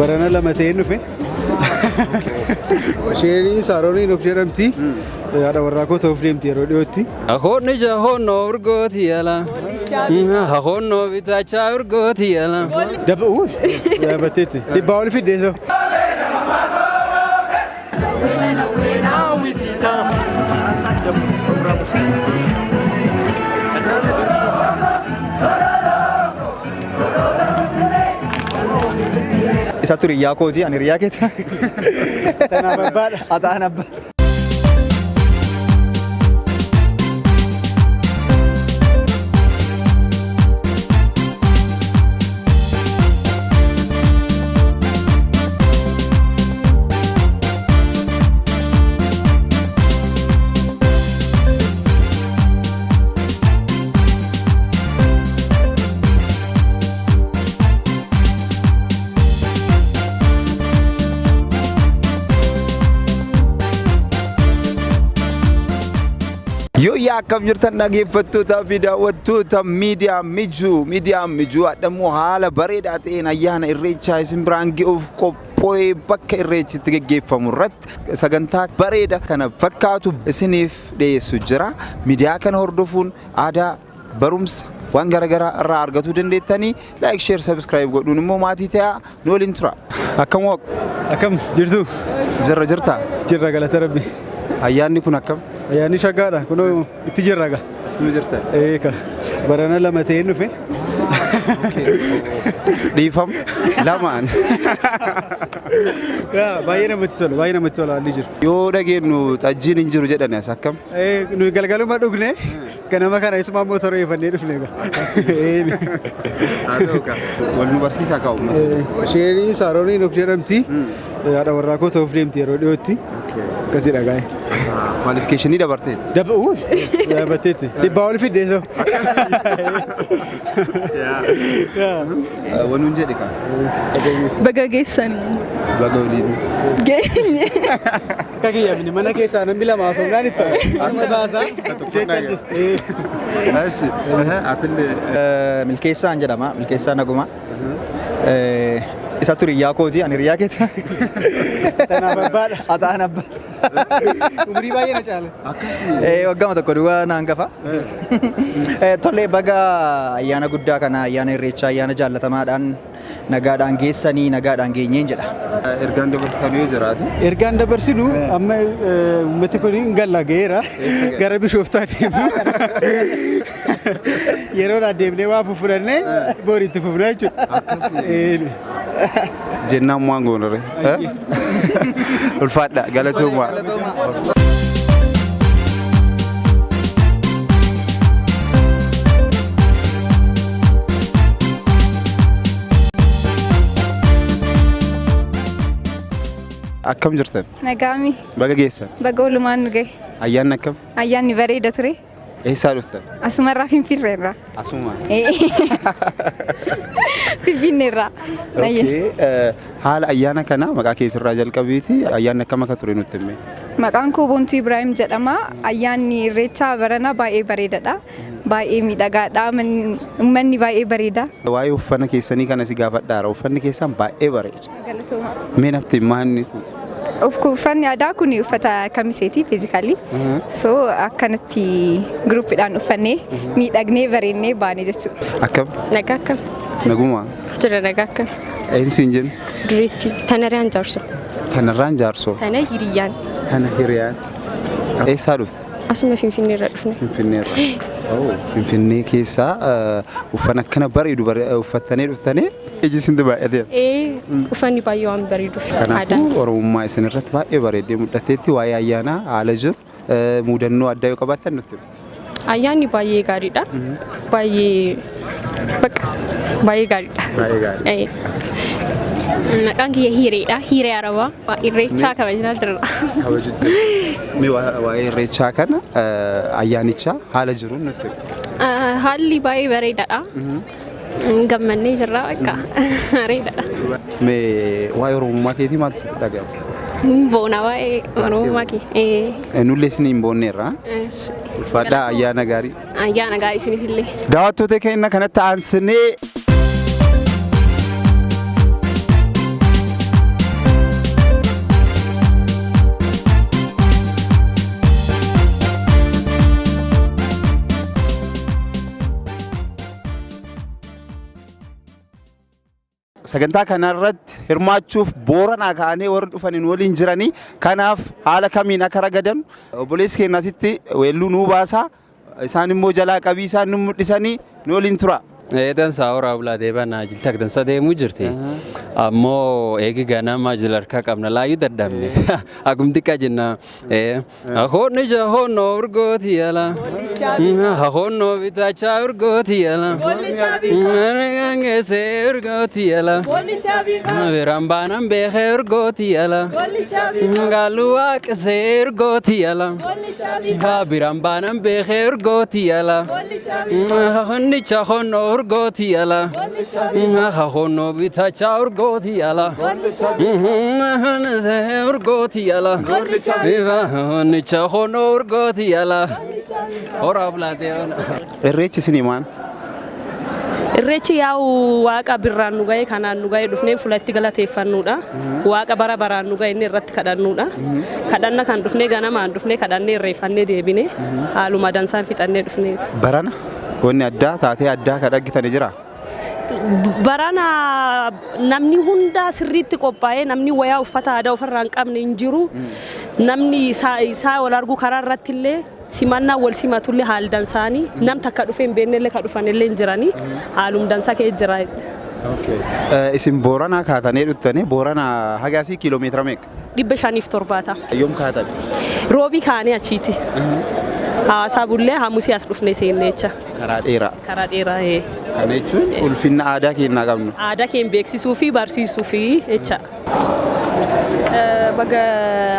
Barana lama ta'ee dhufe. Isheen Saarooniin of jedhamti. Haadha warraa koo ta'uuf deemti yeroo dhiyootti. Ahoonni jahoonnoo urgooti yala. Ahoonnoo bitaachaa urgooti yala. Daba uu dhaabbatteetti. Dhibbaa ol fiddee so. Isatu hiriyyaa kooti, ani hiriyyaa keeti. Tanaaf abbaadha. Ataan abbaas. Yooyyaa, akkam jirtan dhaggeeffattootaa fi daawwattoota miidiyaa Mijuu? Miidiyaa Mijuu hadhammoo haala bareedaa ta'een ayyaana Irreechaa isin biraan ga'uuf qopho'ee bakka Irreechi itti geggeeffamu irratti sagantaa bareeda kana fakkaatu isiniif dhiyeessu jira. Miidiyaa kana hordofuun aadaa, barumsa, waan garaagaraa irraa argatuu dandeettanii, like, share, subscribe godhuun immoo maatii ta'aa nu waliin tura. Akkam waaqu? Akkam jirtu? Jirra, jirtaa? Jirra, galata Rabbi. Ayyaanni kun akkam? Ayyaanni shaggaadha. Kunoo itti jirra gaa. Nu jirtan? Ee ka. Barana lama ta'ee dhufe. Dhiifam lamaan. Yaa, baay'ee namatti tola. Baay'ee namatti tola haalli jiru. Yoo dhageenyu xajjiin hin jiru jedhani, as akkam? Ee, nuyi galgaluma dhugne, ganama kana isumaan motora eeffannee dhufne gaa. Wal nu barsiisaa kaa'u. Isheen Saarooniin of jedhamti. Haadha warraa koo ta'uuf deemti yeroo dhiyootti. Akkasidha gaa'e. Qualification dabarteetti. Daba uu dhaabbatteetti. Dhibbaa ol fiddee so. Wanuun jedhe kaa. Baga geessanii. Baga waliin. Geenye. Akka kiyyamni mana keessaa namni lama haasofnaan itti nama taasaa. Ishee calliste. Ashi. Atillee. Milkeessaan jedhama. Milkeessaa Naguma. Isatu hiriyyaa kooti, ani hiriyyaa keeti. Tanaaf abbaadha. Ataan abbaas. Umurii baay'ee na caala. Waggaama tokko duwwaa naan gafa. Tole, baga ayyaana guddaa kana, ayyaana Irreechaa, ayyaana jaallatamaadhaan nagaadhaan geessanii nagaadhaan geenyeen jedha. Ergaan dabarsitan yoo jiraate. Ergaan dabarsinu amma uummati kun hin galla ga'eera. Gara Bishooftaa deemnu. Yeroodhaan deemnee waa fufudhannee boriitti fufna jechuudha. Jennaan waan goonare. Ulfaadha, galatooma. Galatooma. Akkam jirtan? Nagaami. Baga geessan. Baga oolumaan nu gahe. Ayyaanni akkam? Ayyaanni bareeda ture. Eessaa dhuftan? Asumarraa, Finfinneerraa. Asuma. Finfinneerraa. Okay. Haala ayyaana kana maqaa keetirraa jalqabiiti, ayyaanni akkam akka ture nutti himi. Maqaan koo Boontuu Ibraayim jedhama. Ayyaanni Irreechaa baranaa baay'ee bareedaadha. Baay'ee miidhagaadha. Uummanni baay'ee bareeda. Waa'ee uffana keessanii kana si gaafadhaara. Uffanni keessan baay'ee bareeda. Galatooma. Mee natti himaa inni kun? Uffanni aadaa kun uffata kamiseeti basically. So akkanatti groupiidhaan uffannee miidhagnee bareennee baane jechuudha. Akkam? Nagaa, akkam? Naguma. Jira, nagaa, akkam? Eenyu siin jennu? Dureetti Tanarraan Jaarsoo. Tanarraan Jaarsoo. Tana hiriyaan. Tana hiriyaan. Eessaa dhufte? Asuma Finfinneerra dhufne. Finfinneerra. Oh, Finfinnee keessaa uffana akkana bareedu uffattanii dhuftanii iji isinti baay'ateera. Ee, uffanni baay'ee waan bareeduuf aadaan. Kanaafuu Oromummaa isin irratti baay'ee bareeddee mul'ateetti. Waa'ee ayyaanaa haala jiru mudannoo addaa yoo qabaattan nutti himi. Ayyaanni baay'ee gaariidha. Baay'ee bakka baay'ee gaariidha. Baay'ee gaarii. Ee. Maqaan kiyya Hiireedha. Hiiree Arabaa. Irreechaa kabajnaa jirra. Kabaju jira. Mee waa'ee Irreechaa kana, ayyaanichaa haala jiruun nutti himi. Haalli baay'ee bareedaadha. Gammannee jirra bakka bareedaadha. Mee waa'ee Oromummaa keetii maaltu sitti dhaga'ama? Boona baay'ee Oromummaa kiyya. Nullee isin hin boonneerra. Ulfaadhaa, ayyaana gaarii. Ayyaana gaarii isiniifillee. Daawwattoota keenya, kanatti aansinee Sagantaa kanarratti hirmaachuuf Booranaa ka'anii warri dhufaniin waliin jiranii, kanaaf haala kamiin akka ragadan obboleessi keenya asitti weelluu nuu baasaa, isaan immoo jalaa qabii isaan nu mul'isanii nu waliin tura. Eedan saawuraa bulaa deebanaa jilta dansa deemuu jirti. Ammoo eegi ganama jila harkaa qabna laayyuu dadhabne. Akkuma xiqqaa jenna. Ahoonni jahoonnoo urgooti yala. Ahoonnoo bitachaa urgooti yala. Gangeessee urgooti yala. Biraan baanaan beekee urgooti yala. Gaaluu waaqisee urgooti yala. Biraan baanaan beekee urgooti yala. Honnicha honnoo urgooti yala. Honnoo bitachaa urgooti yala. Urgooti yala. Honnicha honnoo urgooti yala. Horaa bulaatee. Irreechi isinii maal? Irreechi yaa'u Waaqa birraan nu ga'e, kanaan nu ga'e, dhufnee fulatti galateeffannuudha. Waaqa bara baraan nu ga'e inni irratti kadhannuudha. Kadhanna kan dhufnee ganamaan dhufnee kadhannee irreeffannee deebine haaluma dansaan fixannee dhufnee. Barana wanni addaa taatee addaa kan dhaggitanii jira? Barana namni hundaa sirriitti qophaa'ee, namni wayaa uffata aadaa ofirraa hin qabne hin jiru. Namni isaa wal argu karaa irratti illee simannaa wal simatullee haal dansaanii nam takka dhufee hin beeknellee kan dhufanillee hin jiranii, haalum dansaa kee jira. Isin Booranaa kaatanii dhuftanii, Booranaa hagasii kiiloomeetira meeqa? 570. Yoom kaatan? Roobii kaanee achiiti. Hawaasaa bullee Hamusii as dhufnee seenne jecha. Karaa dheeraa. Karaa dheeraa. Kana jechuun ulfinna aadaa keenyaa qabnu. Aadaa keenya beeksisuu fi barsiisuu fi jecha. Baga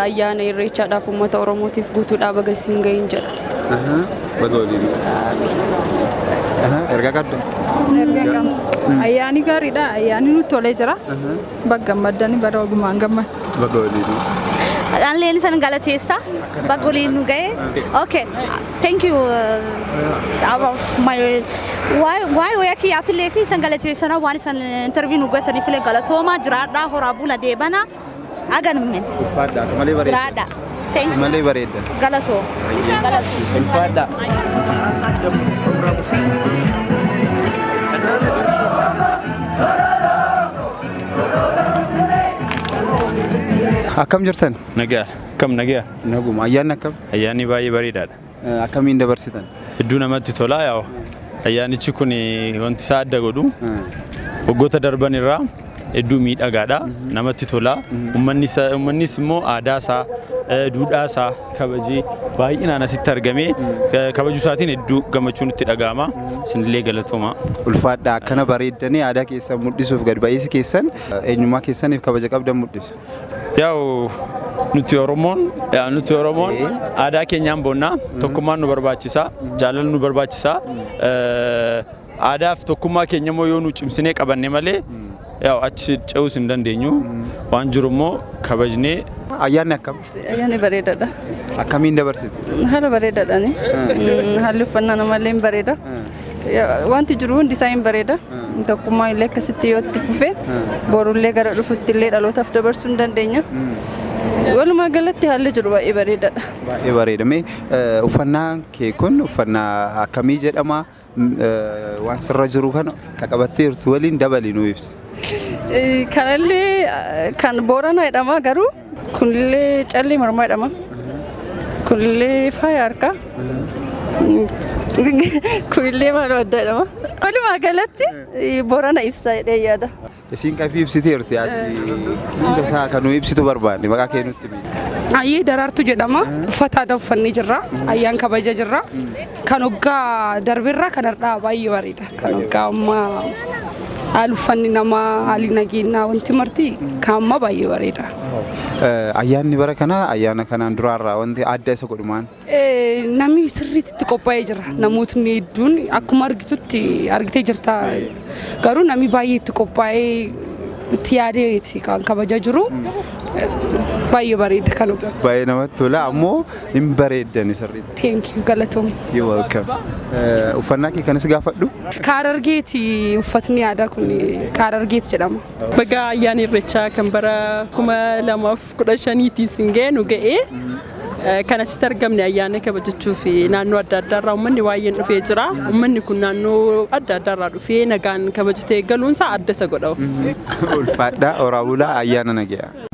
ayyaana Irreechaadhaaf uummata Oromootiif guutuudhaa baga isin gahin jedha. Baga waliin. Ergaa qabda? Ergaa qabna. Ayyaanni gaariidha. Ayyaanni nutti tolee jira. Baga gammaddanii, bara ogumaan gammad. Baga waliin. Anleen isan galateessa, baga waliin nu ga'e. Okay, thank you about my why waya kiyyaafillee fi isan galateessana, waan isan interview nu gootaniifillee galatooma, jiraadhaa, horaa bula deebana aganummen. Ulfaadha. Akka malee bareedda. Jiraadhaa. Thank you. Malee bareedda. Galatoo. Galatoo. Ulfaadha. Akkam jirtan? Nagaa. Akkam nagaa? Naguma. Ayyaanni akkam? Ayyaanni baay'ee bareedaadha. Akkamiin dabarsitan? Hedduu namatti tola yaa'u. Ayyaanichi kun wanti isaa adda godhu waggoota darban irraa hedduu miidhagaadha. Namatti tola. Uummannis immoo aadaa isaa, duudhaa isaa kabajee baay'inaan asitti argamee kabajuu isaatiin hedduu gammachuun itti dhaga'ama. Isinillee galatooma. Ulfaadha, akkana bareeddanii aadaa keessan mul'isuuf gad ba'iisi keessan eenyummaa keessaniif kabaja qabdan mul'isa. Yaa'u nuti Oromoon aadaa keenyaan boonnaa, tokkummaan nu barbaachisa, jaalalli nu barbaachisa. Aadaa fi tokkummaa keenya immoo yoo nu cimsinee qabanne malee yaa'u achi ce'uus hin dandeenyu. Waan jiru immoo kabajnee. Ayyaanni akkam? Ayyaanni bareedaadha. Akkamiin dabarsite? Haala bareedaadhaani. Haalli uffannaa namallee hin bareeda. Wanti jiru hundi isaa hin bareeda. Tokkummaa illee akkasitti yoo itti fufe borullee gara dhufutti illee dhalootaaf dabarsuu hin dandeenya. Walumaa galatti haalli jiru baay'ee bareedaadha. Baay'ee bareeda. Mee uffannaan kee kun uffannaa akkamii jedhama? Waan sirra jiru kana qabattee jirtu waliin dabalii nuu ibsi. Kanallee kan Booranaa jedhama, garuu kunillee callee mormaa jedhama. Kunillee faaya harkaa. Kunillee maal addaa jedhama. Walumaa galatti Boorana ibsa jedhee yaada. Isiin qafii ibsiteerti, ati hunda isaa kan nuu ibsitu barbaanne, maqaa kee nutti himi. Ayyee, Daraartuu jedhama. Uffata aadaa uffannee jirra. Ayyaan kabaja jirra. Kan waggaa darbirraa kan har'aa baay'ee bareeda. Kan waggaa ammaa haali uffanni namaa, haalli nageenyaa, wanti marti kan ammaa baay'ee bareeda. Ayyaanni bara kanaa ayyaana kanaan duraarraa wanti adda isa godhu maal? Namni sirriitti itti qophaa'ee jira. Namootni hedduun akkuma argitutti argitee jirta. Garuu namni baay'ee itti qophaa'ee itti yaadee kan kabajaa jiru. Baay'ee bareeda kan waggaa. Baay'ee namatti tola, ammoo hin bareeddani sirriitti. Thank you, galatoom. You welcome. Uffannaa kee kanas gaafadhu. Kaarargeeti, uffatni aadaa kun kaarargeeti jedhama. Baga ayyaana Irreechaa kan bara 2015tiin siin ga'e nu ga'e. Kan asitti argamne ayyaana kabajachuuf naannoo adda addaarraa uummanni baay'een dhufee jira. Uummanni kun naannoo adda addaarraa dhufee nagaan kabajatee galuunsaa adda isa godha. Ulfaadhaa, horaa bulaa, ayyaana nagayaa.